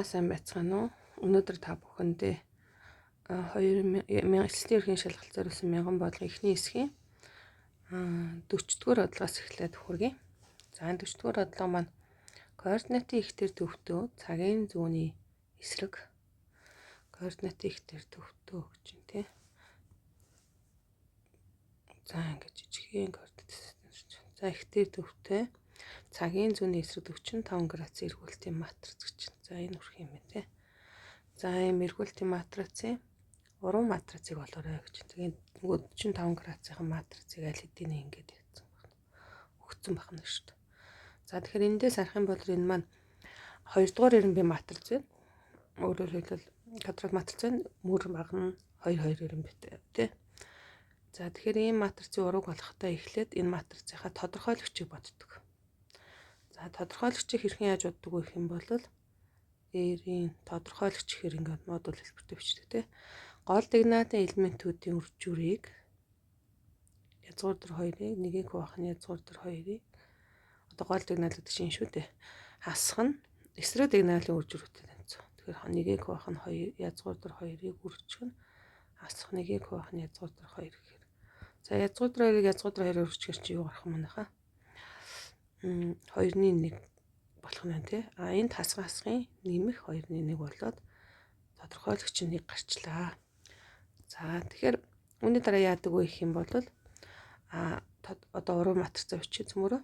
Сайн байцгаана уу? Өнөөдөр та бүхэндээ 2000 элслийн ерхийн шалгалт зориулсан мянган бодлогын эхний хэсгийн 40 дугаар бодлогоос эхлээд хүргэе. За, энэ 40 дугаар бодлого маань координатын ихтер төвтөө цагийн зүүнний эсрэг координатын ихтер төвтөө гэж байна тий. За, ингэж жижигхэн координат систем. За, ихтер төвтэй цагийн зүүнний эсрэг 45 градус эргүүлтийн матриц гэж байна. За, энэ үрх юм байна тий. За, ийм эргүүлтийн матрицын уран матрицыг олоорой гэж. Тэгээд нөгөө 45 градусын матрицыг аль хэдийн ингээд өгсөн байна. Өгсөн байна шүү дээ. За, тэгэхээр эндээс харах юм бол энэ маань 2 дугаар эренбийн матриц байна. Өөрөөр хэлбэл квадрат матриц байна. Мөр багна 2 2 эренбитэй тий. За, тэгэхээр ийм матрицын урууг олохдоо эхлээд энэ матрицынхаа тодорхойлогчийг боддог. За, тодорхойлогчийг хэрхэн яаж боддог вэ гэх юм бол R-ийн тодорхойлогч гэхээр ингээд модуль хэлбэртэй бичдэг тий. Гол дигнаатын элементүүдийн үржүүрийг язгуур дор 2-ыг 1-ийг хуваах нь язгуур дор 2-ыг одоо гол дигнал гэдэг чинь шүү дээ. Хасах нь эсрэг дигналын үржүүртэй тэнцв. Тэгэхээр 1-ийг хуваах нь 2 язгуур дор 2-ыг үржих нь хасах 1-ийг хуваах нь язгуур дор 2 гэхээр. За, язгуур дор 2-ыг язгуур дор 2-оор үржихээр чи юу гарах юм бэ хаа? 2-ны 1 болох нь байна тий. А энд хасах хасахын нэмэх 2-ны 1 болоод тодорхойлогч нь 1 гарчлаа. За, тэгэхээр үүний дараа яадаг вэ гэх юм бол а одоо уран матрицаа бичих цөмөрөө.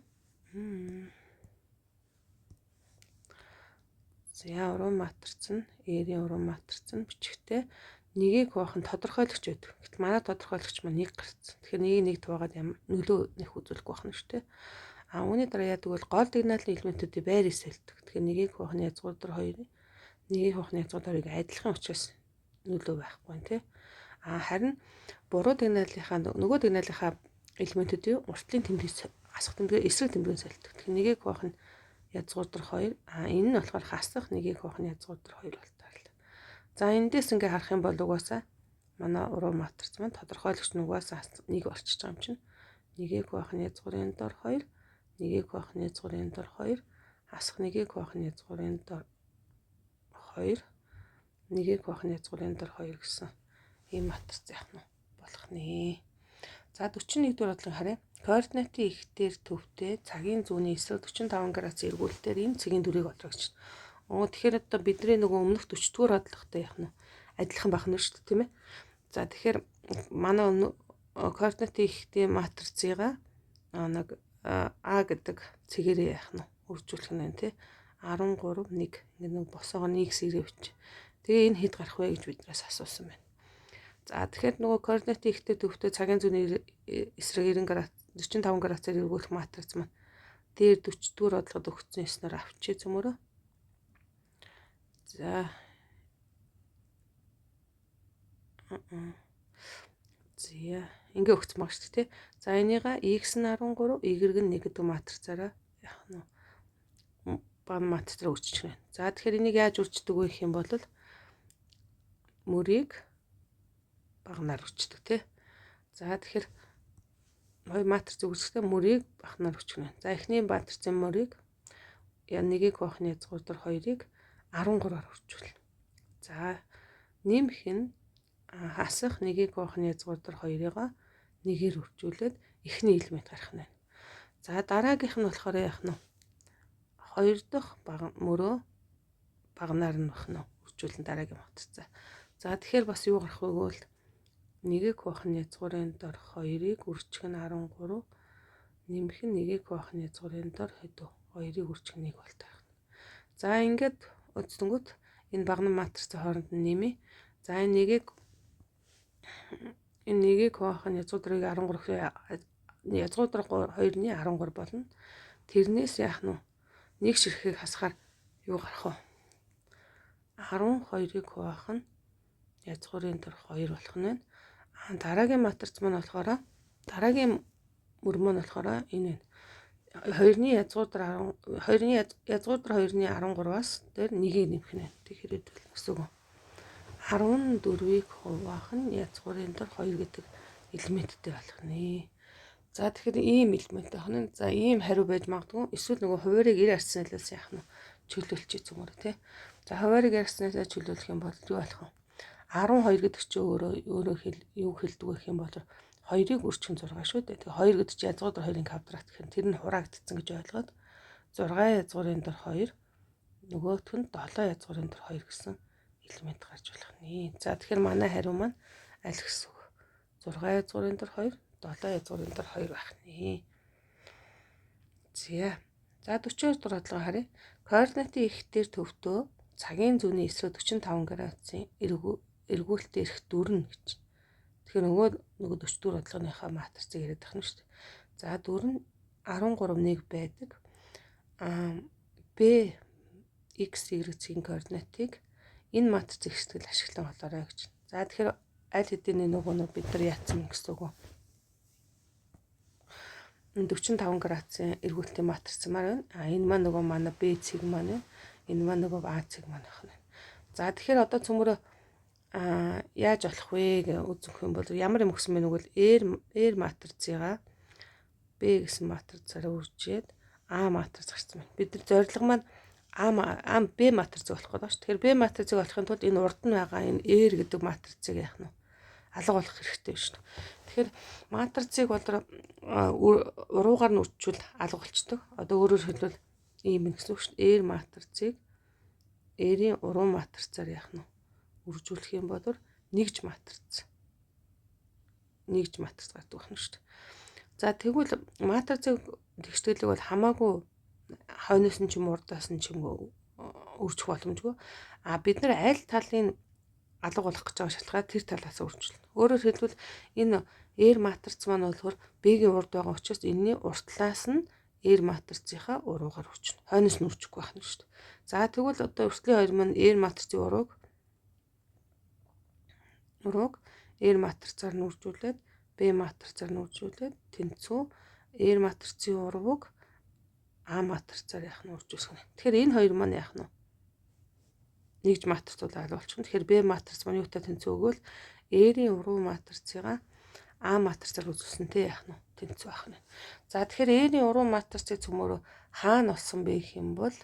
За, уран матриц нь R-ийн уран матриц нь бичихтэй нэгийг хуваах нь тодорхойлогч байдаг. Гэтэл манай тодорхойлогч маань 1 гарцсан. Тэгэхээр нэгийг нэг хуваагаад ямар нөлөө нэх үзүүлэхгүй байна шүү дээ. А үүний дараа яадаг бол гол дигналын элементүүдийг байр эсэлдэг. Тэгэхээр нэгийг хуваах нь язгуур дор 2, нэгийг хуваах нь язгуур дор 2-ыг адилхан учраас нөлөө байхгүй нэ тий. А харин буруу дигналынхаа нөгөө дигналынхаа элементүүдийн уртлын тэмдгийг асах тэмдгээр эсрэг тэмдгийг солидог. Тэгэхээр нэгийг хуваах нь язгуур дор 2, а энэ нь болохоор хасах нэгийг хуваах нь язгуур дор 2 болтол. За, эндээс ингээ харах юм бол угаасаа манай уруу матриц маань тодорхойлогч нь угаасаа нэг болчихж байгаа юм чинь. Нэгийг хуваах нь язгуурын дор 2, нэгийг хуваах нь язгуурын дор 2, хасах нэгийг хуваах нь язгуурын дор 2, нэгийг хуваах нь язгуурын дор 2 гэсэн ийм матриц яах нь болох нэ. За, 41 дугаар бодлогыг харъя. Координатын ихтер төвтэй цагийн зүүнний эсрэг 45 градус эргүүлэлтээр энэ цэгийн дүрийг олно гэж. Оо, тэгэхээр одоо бидний нөгөө өмнөх 40 дугаар бодлоготой яах нь адилхан байх нь шүү дээ, тийм ээ. За, тэгэхээр манай координатын ихтийн матрицыгаа нэг А гэдэг цэгээрээ яах нь үржүүлэх нь байна тий. 13 1 ингээд нэг босоогоо 1 сэрээ бич. Тэгээ энэ хэд гарах вэ гэж биднээс асуусан байна. За, тэгэхээр нөгөө координатын ихтэй төвтэй цагийн зүүнний эсрэг 90 градус 45 градусаар эргүүлэх матриц маань дээр 40 дугаар бодлогод өгсөн ёсноор авчи цөмөрөө. За. За, ингээ өгсөн баг шүү дээ, тий. За, энийга x нь 13, y нь 1 гэдэг матрицаараа яах нь бан матрицаар үржих нь. За, тэгэхээр энийг яаж үрждэг вэ гэх юм бол мөрийг багнаар үрждэг, тий. За, тэгэхээр хоёр матриц үүсгэхдээ мөрийг багнаар үржих нь. За, эхний матрицын мөрийг нэгийг хуваах нь язгуур дор 2-ыг 13-аар үржүүлнэ. За, нэмэх нь хасах нэгийг хуваах нь язгуур дор 2-ыг нэгээр үржүүлээд эхний элемент гарах нь байна. За, дараагийнх нь болохоор яах нь хоёр дахь баг мөрөө багнаар нь бах нь үржүүлэн дараагийн матрица. За, тэгэхээр бас юу гарах вэ гэвэл нэгийг хуваах нь язгуурын дор 2-ыг үржих нь 13, нэмэх нь нэгийг хуваах нь язгуурын дор хэдв 2-ыг үржих нь 1 болтой байна. За, ингээд үздэнгүүт энэ багны матрицын хооронд нь нэмье. За, энэ нэгийг хуваах нь язгуур дөрийг 13 гэхээр язгуур дор 2-ны 13 болно. Тэрнээс яах нь нэг ширхгийг хасахаар юу гарах вэ? 12-ыг хуваах нь язгуурын дор 2 болох нь байна. А дараагийн матриц маань болохоор дараагийн мөр маань болохоор энэ байна. 2-ны язгуур дор 10 2-ны язгуур дор 2-ны 13-аас дээр нэгийг нэмэх нь байна. Тэгэхээр гэсэн үг. 14-ийг хуваах нь язгуурын дор 2 гэдэг элементтэй болох нэ. За, тэгэхээр ийм элементтэй хоноо. За, ийм хариу байж магадгүй. Эсвэл нөгөө хуваарийг 90 арцсан хэлээс яах нь чөлөөлчих зүгмөр тий. За хуваарийг ярьснаасаа чөлөөлөх юм бол юу болох вэ? 12 гэдэг чинь өөрөө юу хэлдэг вэ гэх юм бол 2-ыг үржих 6 шүү дээ. Тэгээ 2 гэдэг чинь язгуур дор 2-ын квадрат гэхээр тэр нь хураагдсан гэж ойлгоод 6 язгуурын дор 2 нөгөөх нь 7 язгуурын дор 2 гэсэн элемент гарч болох нэ. За тэгэхээр манай хариу маань аль гэсэн үг? 6 язгуурын дор 2, 7 язгуурын дор 2 байх нэ. За. За 42 дугаар бодлого харъя. Координатын их дээр төвтөө цагийн зүүнний эсрэг 45 градусын эргүүлэлт эрх 4 гэж. Тэгэхээр нөгөө 44 бодлогынхаа матрицыг яриад байх нь шүү дээ. За 4 нь 13 1 байдаг. B x y цэгийн координатыг энэ матриц ихсгэл ашиглан олоорой гэж. За тэгэхээр аль хэдийн нөгөө нэг бид нар яатсан гэсэн үг үү? 45 градусын эргүүлтийн матриц маань байна. А энэ маань нөгөө манай B цэг маань байна. Энэ маань нөгөө А цэг маань байна. За тэгэхээр одоо цөмөрөө яаж олох вэ гэж үзэх юм бол ямар юм өгсөн бэ нүгэл R матрицыгаа B гэсэн матрицаараа үржээд А матриц гарсан байна. Бид нар зорилго маань А Б матрицыг олох гэдэг шүү. Тэгэхээр Б матрицыг олохын тулд энэ урд нь байгаа энэ R гэдэг матрицыг яах нь алга болох хэрэгтэй шүү. Тэгэхээр матрицыг бол уруугаар нь үржүүл алга болчдөг. Одоо өөрөөр хэлбэл ийм юм гэсэн үг шүү. R матрицыг R-ийн уруу матрицаар яах нь үржүүлэх юм бол нэгж матриц. Нэгж матриц гардаг байна шүү дээ. За тэгвэл матрицыг тэгштгэлэг бол хамаагүй хойноос нь ч юм урдаас нь ч юм үржих боломжгүй. А бид нар аль талын алга болох гэж байгаа шалтгаан тэр талаас үржүүлнэ. Өөрөөр хэлбэл энэ R матриц маань болохоор B-ийн урд байгаа учраас энэний уртлаас нь R матрицынхаа уруугаар үржинэ. Хойноос нь үржихгүй байх нь шүү дээ. За тэгвэл одоо өртлийн хоёр маань R матрицын урууг R матрицаар нь үржүүлээд B матрицаар нь үржүүлээд тэнцүү R матрицын урууг А матрицаар яах нь үржүүлэх нь. Тэгэхээр энэ хоёр маань яах нь нэгж матриц бол алга болчихно. Тэгэхээр Б матриц маань юутай тэнцүү өгвөл R-ийн уруу матрицыгаа А матрицаар үзүүлсэнтэй яах нь тэнцүү байх нь. За тэгэхээр R-ийн уруу матрицыг цөмөрөө хаана олсон бэ гэх юм бол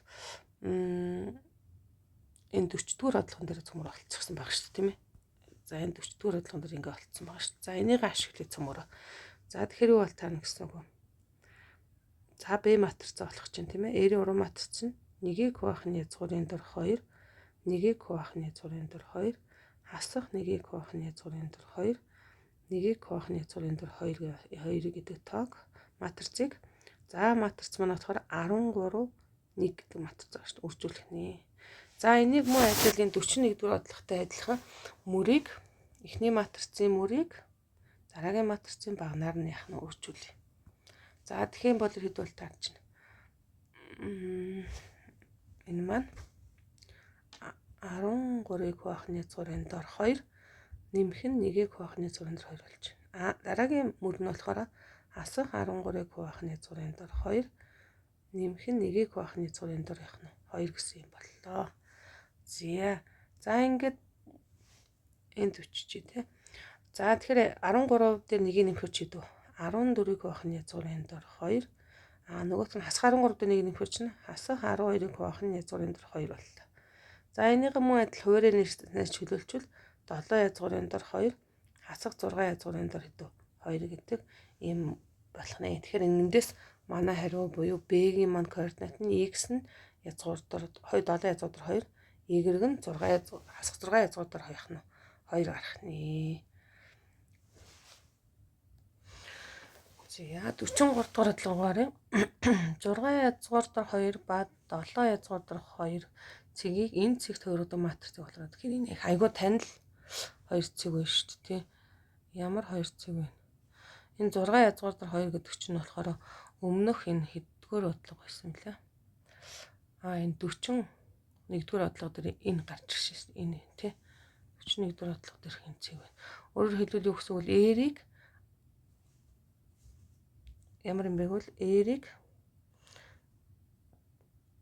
энэ 40-р бодлогон дээр цөмөр олцсон байх шүү дээ, тийм ээ. За энэ 40-р бодлогон дээр ингээ олцсон байгаа шүү дээ. За энийг ашиглая цөмөрөө. За тэгэхээр юу бол таарна гэсэн үг вэ? За Б матриц олох чинь тийм ээ. R-ийн уруу матриц нь 1-ийг хуваах нь язгуурын дор 2, 1-ийг хуваах нь язгуурын дор 2, хасах 1-ийг хуваах нь язгуурын дор 2, 1-ийг хуваах нь язгуурын дор 2 2 гэдэг тоог матрицыг. За матриц маань болохоор 13 1 гэдэг матриц байгаа шүү дээ. Үржүүлэх нэ. За энийг мөн адил энэ 41-р бодлоготой адилхан мөрийг эхний матрицын мөрийг дараагийн матрицын багнаар нь яах нь үржүүлье. За тэгэх юм бол хэд бол таарч байна. Энэ маань 13-ыг хуваах нь язгуурын дор 2 нэмэх нь 1-ийг хуваах нь язгуурын дор 2 болж байна. А дараагийн мөр нь болохоор хасах 13-ыг хуваах нь язгуурын дор 2 нэмэх нь 1-ийг хуваах нь язгуурын дор яах нь 2 гэсэн юм боллоо. За. За ингээд энд өччихье те. За тэгэхээр 13 дээр 1-ийг нэмэхээр чи хэдв? 14-ийг хуваах нь язгуурын дор 2. А нөгөөх нь хасах 13 дээр 1-ийг нэмэхээр чинь хасах 12-ыг хуваах нь язгуурын дор 2 боллоо. За энийг мөн адил хуваарийн чөлөөлчвөл 7 язгуурын дор 2 хасах 6 язгуурын дор хэдв? 2 гэдэг ийм болох нэ. Тэгэхээр эндээс манай хариу буюу B-ийн маань координат нь x нь язгуур дор 2 7 язгуур дор 2, y нь 6 хасах 6 язгуур дор 2 нь 2 гарах нэ. За 43 дугаар бодлогоор 6 язгуур дор 2 ба 7 язгуур дор 2 цэгийг энэ цэгт хувиргадаг матрицыг олгоо. Тэгэхээр энэ их айгүй танил хоёр цэг байна шүү дээ, тий. Ямар хоёр цэг вэ? Энэ 6 язгуур дор 2 гэдэг чинь болохоор өмнөх энэ хэддүгээр бодлого байсан блэ? А энэ 41-р бодлого дээр энэ гарч ирсэн шүү дээ. Энэ тий. 41-р бодлого дээрх энэ цэг байна. Өөрөөр хэлбэл юу гэсэн үг вэ? R-ийг ямар юм бэ гэвэл R-ийг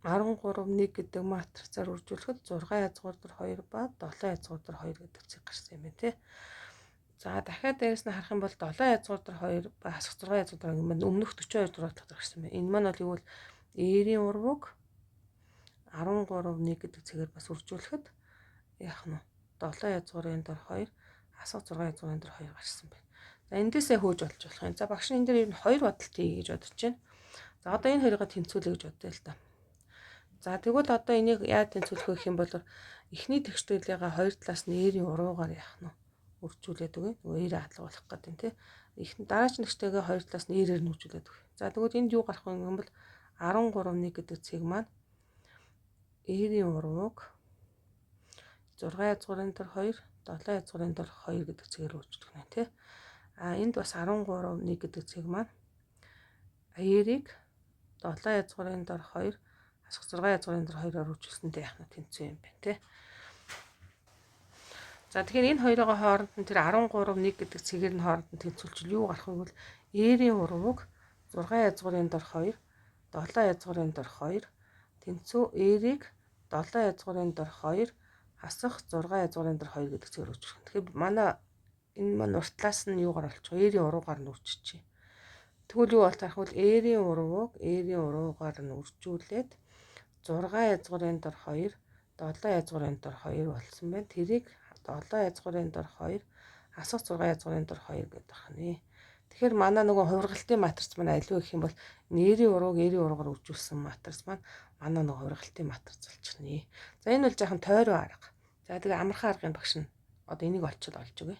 13 1 гэдэг матрицаар үржүүлэхэд 6 язгуур дор 2 ба 7 язгуур дор 2 гэдэг цэг гарсан юм байна тий. За дахиад дээрэс нь харах юм бол 7 язгуур дор 2 ба хасах 6 язгуур дор юм байна. Өмнөх 42 дугаар бодлого гарсан байна. Энэ маань бол юу вэ? R-ийн урвуг 13 1 гэдэг цэгээр бас үржүүлэхэд яах нь 7 язгуурын дор 2 хасах 6 язгуурын дор 2 гарсан байна. За эндээсээ хөөж болж болох юм. За багш нь энэ дээр ер нь хоёр бодолт хийе гэж бодож байна. За одоо энэ хоёроо тэнцвүүлээ гэж бодъё л да. За тэгвэл одоо энийг яаж тэнцвүүлэх вэ гэх юм бол эхний тэгшгэлийнхаа хоёр талаас нь ээрийн уруугаар яах нь үржүүлээд өгье. Нөгөө ээрээ хадлуулах гэдэг юм тий. Эхний дараач нэгтэйгээ хоёр талаас нь ээрээр нь үржүүлээд өгье. За тэгвэл энд юу гарах вэ гэх юм бол 13 1 гэдэг цэг маань ээрийн урууг 6 язгуурын дор 2, 7 язгуурын дор 2 гэдэг цэгээр үржүүлэх нэ тий. А энд бас 13 1 гэдэг цэг маань ээрийг 7 язгуурын дор 2 хасах 6 язгуурын дор 2-оор үржүүлсэнтэй яах нь тэнцүү юм байна тий. За тэгэхээр энэ хоёрын хооронд нь тэр 13 1 гэдэг цэгээр нь хооронд нь тэнцвүүлчихвэл юу гарах вэ гэвэл ээрийн урвыг 6 язгуурын дор 2, 7 язгуурын дор 2 тэнцүү ээрийг 7 язгуурын дор 2 хасах 6 язгуурын дор 2 гэдэг цэгээр үржүүлэх. Тэгэхээр манай энэ маань уртлаас нь юугаар олчих вэ? Ээрийн уруугаар нь үржиж. Тэгвэл юу бол тарах вэ? Ээрийн урвыг ээрийн уруугаар нь үржүүлээд 6 язгуурын дор 2, 7 язгуурын дор 2 болсон байна. Тэрийг 7 язгуурын дор 2 хасах 6 язгуурын дор 2 гэдэг байна. Тэгэхээр манай нөгөө хувиргалтын матриц маань аль вэ гэх юм бол нэрийн урууг ээрийн уруугаар үржүүлсэн матриц маань манай нөгөө хувиргалтын матриц болчихно. За энэ бол жаахан тойрон арга. За тэгээ амархан аргын багш нь одоо энийг олчод олж өгье.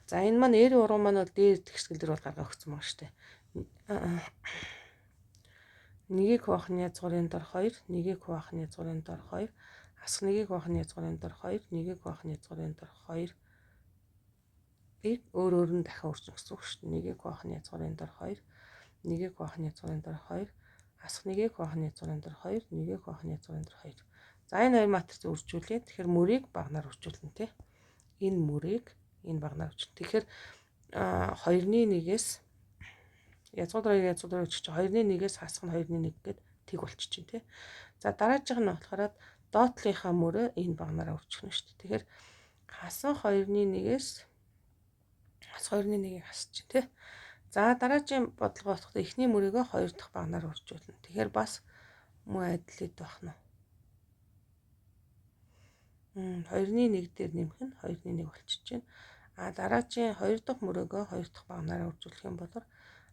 За энэ маань ээрийн уруу маань бол дээр тэгшгэл дээр бол гаргаа өгсөн байгаа шүү дээ. Нэгийг хуваах нь язгуурын дор 2, нэгийг хуваах нь язгуурын дор 2, хасах нэгийг хуваах нь язгуурын дор 2, нэгийг хуваах нь язгуурын дор 2 ыг өөр өөр нь дахин үржих гэсэн үг шүү дээ. Нэгийг хуваах нь язгуурын дор 2, нэгийг хуваах нь язгуурын дор 2, хасах нэгийг хуваах нь язгуурын дор 2, нэгийг хуваах нь язгуурын дор 2. За энэ хоёр матриц үржүүлээ. Тэгэхээр мөрийг багнаар үржүүлнэ тий. Энэ мөрийг энэ багнаар үржүүлнэ. Тэгэхээр 2-ны 1-ээс язгуур 2 язгуур 2 чи 2-ны 1-ээс хасах нь 2-ны 1 гээд тэг болчих чинь тий. За дараачих нь болохоор доотлынхаа мөрөө энэ багнаараа үржих нь шүү дээ. Тэгэхээр хасан 2-ны 1-ээс хас 2-ны 1-ийг хасчих тий. За дараагийн бодлого болоход эхний мөрийгөө 2 дахь багнаар үржүүлнэ. Тэгэхээр бас мөн адил хэд байх нь? 2-ны 1 дээр нэмэх нь 2-ны 1 болчихж байна. А дараагийн 2 дахь мөрөөгөө 2 дахь багнаараа үржүүлэх юм бол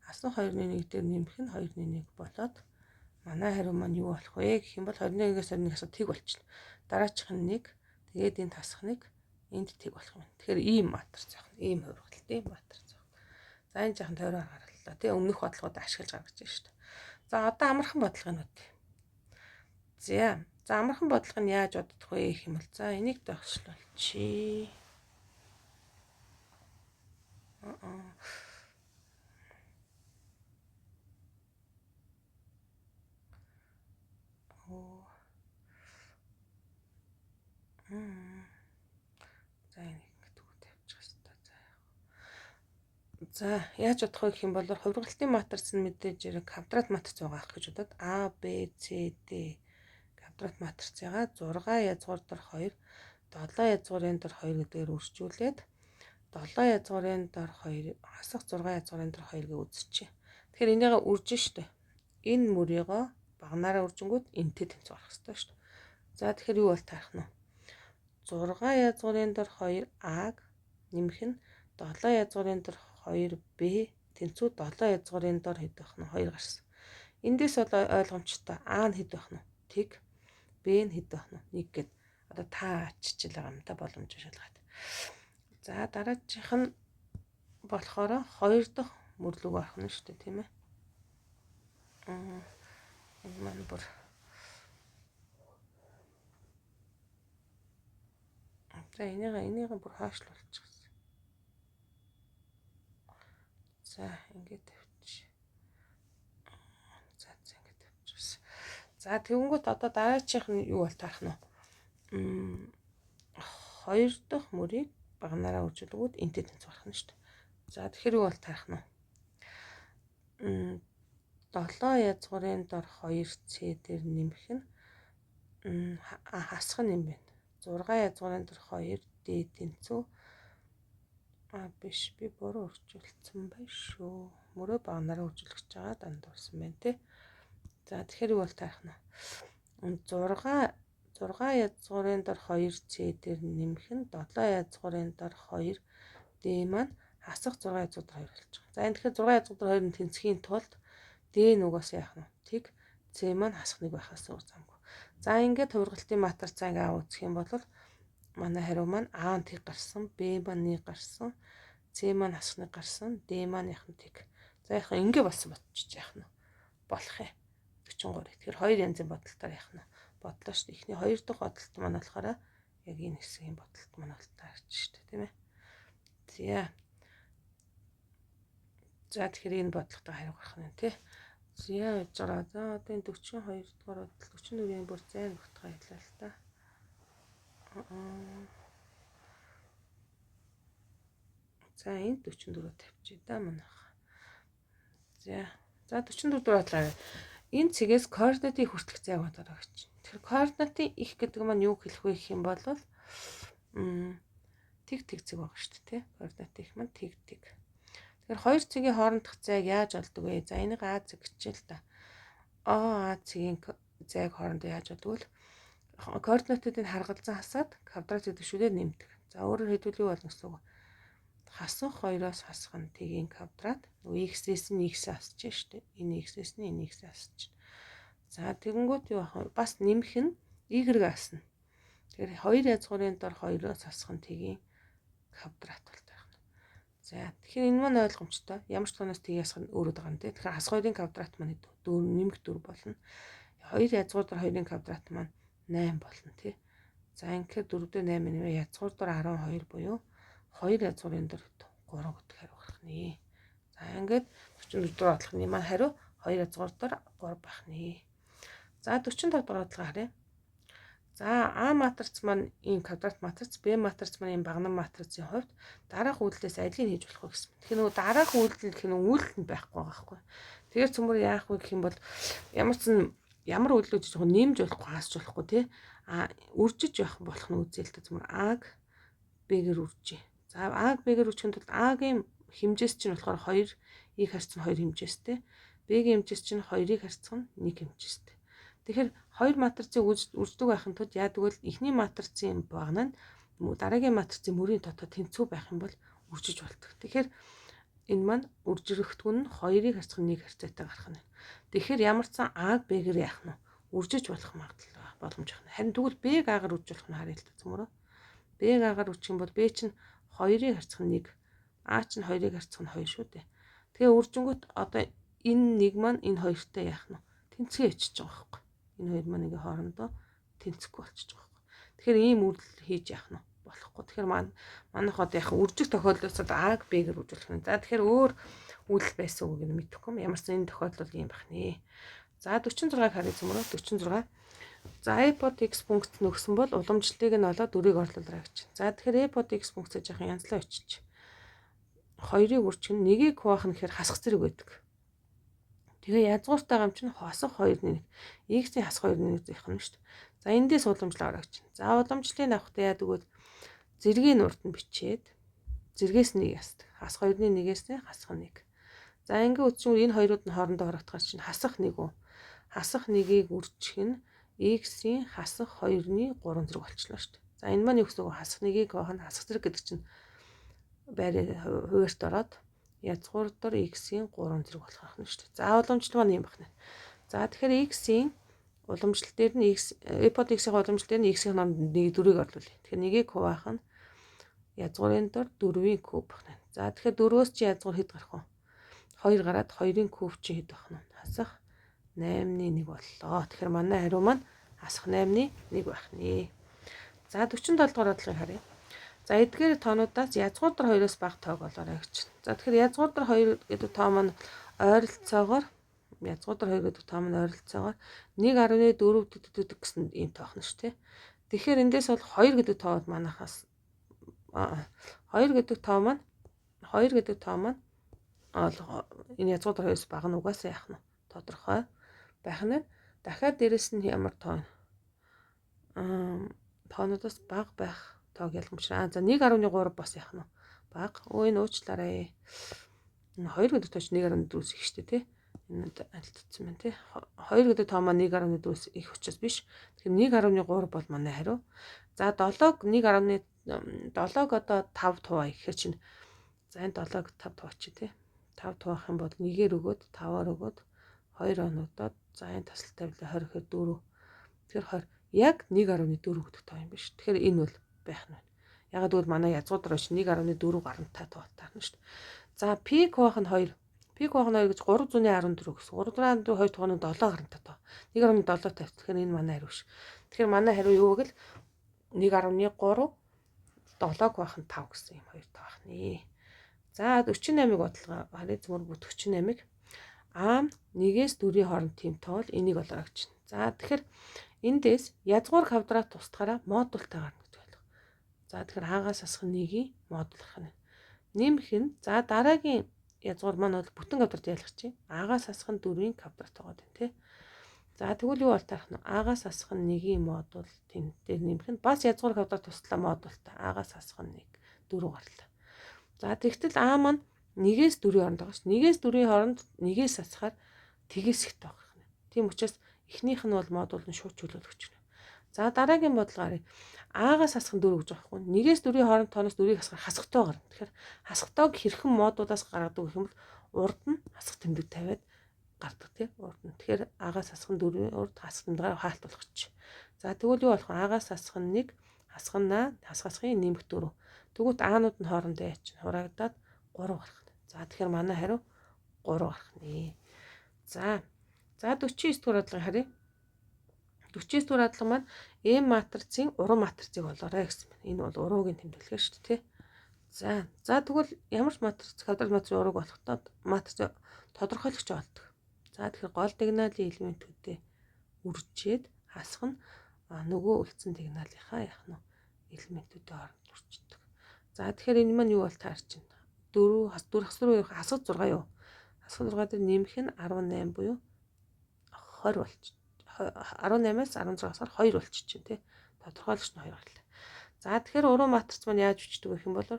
хасан 2-ны 1 дээр нэмэх нь 2-ны 1 болоод манай хариу маань юу болох вэ гэх юм бол 21-ээс 21 хасаад тэг болчихно. Дараачих нь 1, тэгээд энд хасах 1, энд тэг болох юм. Тэгэхээр ийм матриц байх нь, ийм хувиргалтын матриц байх. За энэ жаахан тойроор гарлаа. Тэ өмнөх бодлогод ашиглаж гаргаж байна шүү дээ. За одоо амархан бодлогыг бодъё. За амархан бодлого нь яаж боддох вэ гэх юм бол за энийг догшлуулчихъя. За энийг ингэ төгөө тавьчих хэвээр. За За яаж бодох вэ гэх юм бол хувиргалтын матриц нь мэдээж хэрэг квадрат матриц байгаа ах гэж бодоод А Б С Д квадрат матрицыгаа 6 язгуур дор 2, 7 язгуурын дор 2 гэдгээр үржүүлээд 7 язгуурын дор 2 хасах 6 язгуурын дор 2 гэж үзчихье. Тэгэхээр энийгээ үржин штэ. Энэ мөрийгөө багнаараа үржингүүд энтэй тэнцүү гарах хэрэгтэй шүү дээ. За тэгэхээр юу бол таарах нь? 6 язгуурын дор 2 А-г нэмэх нь 7 язгуурын дор 2 Б тэнцүү 7 язгуурын дор хэд байх нь 2 гарсан. Эндээс бол ойлгомжтой А нь хэд байх нь? Тэг. Б нь хэд байх нь? 1 гэд одоо та ачиж байгаа юм та боломж шалгаад. За дараачих нь болохоор 2 дахь мөрлөг орох нь шүү дээ, тийм ээ. Энэ маань бүр за энийг бүр хойшлуулчихсан. За ингээд тавьчих. За ингээд тавьчихсан. За тэгэнгүүт одоо дараачих нь юу бол таарах нь вэ? 2 дахь мөрийг багнаараа үржүүлгүүд энтэй тэнцүү гарах нь шүү дээ. За тэгэхээр юу бол таарах нь вэ? 7 язгуурын дор 2C дээр нэмэх нь хасах нь юм байна. 6 язгуурын дор 2D тэнцүү биш би буруу үржүүлсэн байна шүү. Мөрөө багнаараа үржүүлэх гэж байгаа дандуурсан байна те. За тэгэхээр юу бол таарах нь вэ? 6 6 язгуурын дор 2C дээр нэмэх нь 7 язгуурын дор 2 D маань хасах 6 язгуур дор 2 болж байгаа. За энэ тэгэхээр 6 язгуур дор 2 нь тэнцхийн тулд D нүгээс яах нь тэг C маань хасах 1 байхаас өөр замгүй. За ингээд хувиргалтын матрицаа ингээ авах үзэх юм бол манай хариу маань А нь тэг гарсан, Б маань 1 гарсан, С маань хасах 1 гарсан, Д маань яах нь тэг. За яах нь ингээ болсон бодчих яах нь болох юм. 43. Тэгэхээр хоёр янзын бодолтоор яах нь бодлоо шүү дээ. Эхний хоёр дахь бодолт маань болохоор яг энэ хэсгийн бодолт маань бол таарч шүү дээ, тийм ээ. За. За тэгэхээр энэ бодлоготой хариу гарах нь тий. За яаж байгаа. За одоо энэ 42 дугаар бодол 44-ийн бүр зайн нутгаа хэлээ л та. За энэ 44 тавьчих да манайх. За. За 44 дугаар бодлоо. Энэ цэгээс координатын хүртэлх зайг бодороо гэж. Тэгэхээр координатын их гэдэг маань юу хэлэх вэ гэх юм бол тэг тэг цэг байгаа шүү дээ, тий. Координатын их маань тэг тэг. Тэгэхээр хоёр цэгийн хоорондох зайг яаж олдог вэ? За энийг А цэг гэж л да. О А цэгийн зайг хоорондоо яаж олдог вэ? Координатуудыг харгалзан хасаад квадрат төвшүүлээр нэмдэг. За өөрөөр хэлбэл юу болно гэсэн үг? Хасах 2-оос хасах нь тэгийн квадрат. Нөгөө x-ээс нь x хасч штэ. Энэ x-ээс нь энэ x хасч. За тэгэнгүүт юу ах вэ? Бас нэмэх нь y асна. Тэгэхээр 2 язгуурын дор 2-оос хасах нь тэгийн квадрат болтой байна. За тэгэхээр энэ маань ойлгомжтой. Ямар ч тоноос тгийг хасах нь өөрөө байгаа юм тий. Тэгэхээр хасах 2-ын квадрат маань 4 нэмэх 4 болно. 2 язгуур дор 2-ын квадрат маань 8 болно тий. За ингээд 4 дээр 8 нэмээ язгуур дор 12 буюу 2 язгуурын дор 3 гэдэг хариу гарах нэ. За ингээд 44 дугаар бодлогын маань хариу 2 язгуур дор 3 байх нэ. За 45 дугаар бодлого харъя. За А матриц маань ийм квадрат матриц, Б матриц маань ийм багнан матрицын хувьд дараах үйлдэлээс алийг хийж болох вэ гэсэн. Тэгэхээр нөгөө дараах үйлдэл гэх нь үйлдэл нь байхгүй байгаа байхгүй. Тэгэхээр цөмөр яах вэ гэх юм бол ямар ч ямар үйлдэл гэж жоохон нэмж болохгүй, хаасч болохгүй тий. А үржиж явах болох нь үзээ л та цөмөр А-г Б-гээр үржиж. За А-г Б-гээр үржихийн тулд А-гийн хэмжээс чинь болохоор 2-ыг харьцсан 2 хэмжээстэй. Б-гийн хэмжээс чинь 2-ыг харьцсан 1 хэмжээстэй. Тэгэхээр хоёр матрицыг үрждэг байхын тулд яадаг вэ? Эхний матрицын багна нь дараагийн матрицын мөрийн тоотой тэнцүү байх юм бол үржиж болдог. Тэгэхээр энэ маань үржирэхтгүн нь 2-ыг харьцах 1 харьцаатай гарах нь. Тэгэхээр ямар ч сан А-г Б-гээр яах нь үржиж болох магадлал боломж байна. Харин тэгвэл Б-г А-гаар үржиж болох нь харъя л та цөмөрөө. Б-г А-гаар үржих юм бол Б чинь 2-ыг харьцах 1, А чинь 2-ыг харьцах нь 2 шүү дээ. Тэгээ үржингүүт одоо энэ нэг маань энэ хоёртой яах нь тэнцгээ ичиж байгаа байхгүй. Энэ хоёр маань ингээ хоорондоо тэнцэхгүй болчихж байгаа байхгүй. Тэгэхээр ийм үрдэл хийж яах нь болохгүй. Тэгэхээр манайх одоо яг үржих тохиолдлоос А-г Б-гээр үржүүлэх нь. За тэгэхээр өөр үйлдэл байсан үгийг нь мэдэхгүй юм. Ямар ч энэ тохиолдол ийм байх нэ. За 46-г харъя зүмөрөө 46. За iPod X функц нөхсөн бол уламжлалыг нь олоод 4-ийг орлуулаарай гэж. За тэгэхээр iPod X функцээ жоохон янзлаа өчиж. 2-ыг үрчих нь 1-ийг хуваах нь гэхээр хасах зэрэг байдаг. Тэгээ язгууртайгаа юм чинь хасах 2 1. X-ийн хасах 2 1 зэх нь шүү дээ. За эндээс уламжлал аваа гэж. За уламжлалыг авахдаа яадаг вэ? Зэргийн урд нь бичээд зэргээс нэг ясдаг. Хасах 2-ны 1-ээс нь хасах 1. За ингээ үтсэн энэ хоёрууд нь хоорондоо хорогдохоор чинь хасах 1 үү? Хасах 1-ийг үржих нь x-ийн хасах 2-ны 3 зэрэг болчихлоо шүү дээ. За энэ маань юу гэсэн үг вэ? Хасах 1-ийг хуваах нь хасах зэрэг гэдэг чинь байрын хуваарьт ороод язгуур дор x-ийн 3 зэрэг болох нь шүү дээ. За уламжлал маань юм байна. За тэгэхээр x-ийн уламжлал дээр нь x iPod x-ийн уламжлал дээр нь x-ийн номд 1 4-ийг орлуулъя. Тэгэхээр 1-ийг хуваах нь язгуурын дор 4-ийн куб байна. За тэгэхээр 4-өөс чи язгуур хэд гарах вэ? 2 гараад 2-ын куб чи хэд байх нь? Хасах 8-ны 1 боллоо. Тэгэхээр манай хариу маань хасах 8-ны 1 байх нэ. За 47 дугаар бодлогыг харъя. За эдгээр тоонуудаас язгуур дор 2-оос бага тоог олоорой гэж. За тэгэхээр язгуур дор 2 гэдэг тоо маань ойролцоогоор язгуур дор 2 гэдэг тоо маань ойролцоогоор 1.4 гэсэн ийм тоох нь шүү дээ. Тэгэхээр эндээс бол 2 гэдэг тоо манайхаас 2 гэдэг тоо маань 2 гэдэг тоо маань энэ язгуур дор 2-оос бага нь угаасаа яах нь тодорхой байх нь. Дахиад дээрэс нь ямар тоо тоонуудаас бага байх тоог ялгамжраа. За 1.3 бас яах нь бага. Өө энэ уучлаарай. Энэ 2 гэдэг тооч 1.4-өөс их штэ тий. Энэ альтцсан байна тий. 2 гэдэг тоо маань 1.4-ээс их учраас биш. Тэгэхээр 1.3 бол манай хариу. За 7-г 1.7-г одоо 5 хуваа гэхээр чинь за энэ 7-г 5 хуваач тий. 5 хуваах юм бол 1-ээр өгөөд 5-аар өгөөд 2 оногдоод за энэ тасал тавилаа 20 гэхээр 4. Тэгэхээр 20 яг 1.4 гэдэг тоо юм биш. Тэгэхээр энэ бол байх нь байна. Ягаад гэвэл манай язгуур дээр 1.4 гарантай тоолтаарна шүү дээ. За пик хуваах нь 2. Пик хуваах нь 2 гэж 314 гэсэн. 314 2 тухайн нь 7 гарантай тоо. 1.7 тавь. Тэгэхээр энэ манай хариу биш. Тэгэхээр манай хариу юу гэвэл 1.3 7 хуваах нь 5 гэсэн юм хоёр тоо байх нэ. За 48-ыг бодлого. Харин зөмөр бүт 48-ыг А 1-ээс 4-ийн хооронд тийм тоол энийг олоорой гэж. За тэгэхээр эндээс язгуур квадрат тусдахаараа модультай гарна гэж ойлгох. За тэгэхээр А-гаас асах 1-ийн модуль гарах нь. Нэмэх нь за дараагийн язгуур маань бол бүтэн квадрат ялгах чинь. А-гаас асах нь 4-ийн квадрат байгаа юм тий. За тэгвэл юу бол тарах нь? А-гаас асах нь 1-ийн модуль тэн дээр нэмэх нь бас язгуур квадрат туслаа модультай. А-гаас асах нь 1 4 гарлаа. За тэгтэл А маань 1-ээс 4-ийн хооронд байгаа шүү. 1-ээс 4-ийн хооронд 1-ээс асахаар тэгээс ихтэй байх нь. Тийм учраас эхнийх нь бол модуль нь шууд чөлөөлөгч нэ. За дараагийн бодлогоор А-гаас асах нь 4 гэж байгаа байхгүй. 1-ээс 4-ийн хооронд тооноос 4-ийг асахаар хасахтай гарна. Тэгэхээр хасахтайг хэрхэн модулаас гаргадаг гэх юм бол урд нь хасах тэмдэг тавиад гардаг тийм урд нь. Тэгэхээр А-гаас асах нь 4-ийн урд хасах тэмдгээр хаалт болгочих. За тэгвэл юу болох вэ? А-гаас асах нь 1, хасах нь А, хасах хасахын нэмэх 4. Тэгвэл А-нууд нь хоорондоо яач хураагдаад 3 гарах. За тэгэхээр манай хариу 3 гарах нэ. За 49 дугаар бодлогыг харъя. 49 дугаар бодлого маань М матрицын уран матрицыг олоорой гэсэн байна. Энэ бол уруугийн тэмдэглэгээ шүү дээ, тий. За тэгвэл ямар ч матриц квадрат матрицын урууг олохдоо матриц тодорхойлогч олдог. За тэгэхээр гол диагоналийн элементүүдээ үржээд хасах нь нөгөө үлдсэн диагоналынхаа яах нь элементүүдээ хооронд үрждэг. За тэгэхээр энэ маань юу бол таарч байна? 4 хас 4 хас 4 хасах 6 юу? Хасах 6 дээр нэмэх нь 18 буюу 20 болчих. 18-аас 16 хасахаар 2 болчих чинь тий. Тодорхойлогч нь 2 гарлаа. За тэгэхээр уран матриц маань яаж бичдэг вэ гэх юм бол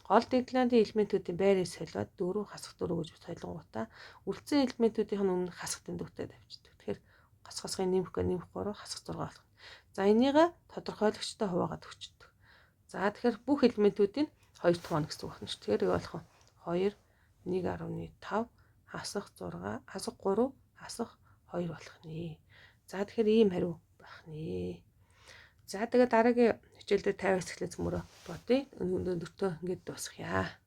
гол диагоналийн элементүүдийн байрыг солиод 4 хасах 4 гэж солонгуудаа үлдсэн элементүүдийн өмнө хасах тэмдэгтэй тавьчихдаг. Тэгэхээр хасах хасахын нэмэх гэ нэмэх 3 хасах 6 болох. За энийгээ тодорхойлогчтой хуваагаад өгчдөг. За тэгэхээр бүх элементүүдийн 2 тугаана гэсэн үг байна шүү. Тэгэхээр юу болох вэ? 2 1.5 хасах 6 хасах 3 хасах 2 болох нэ. За тэгэхээр ийм хариу байх нэ. За тэгээд дараагийн хичээл дээр 50-аас эхлэх мөрөө бодъё. Өнөөдөртөө ингээд дуусгая.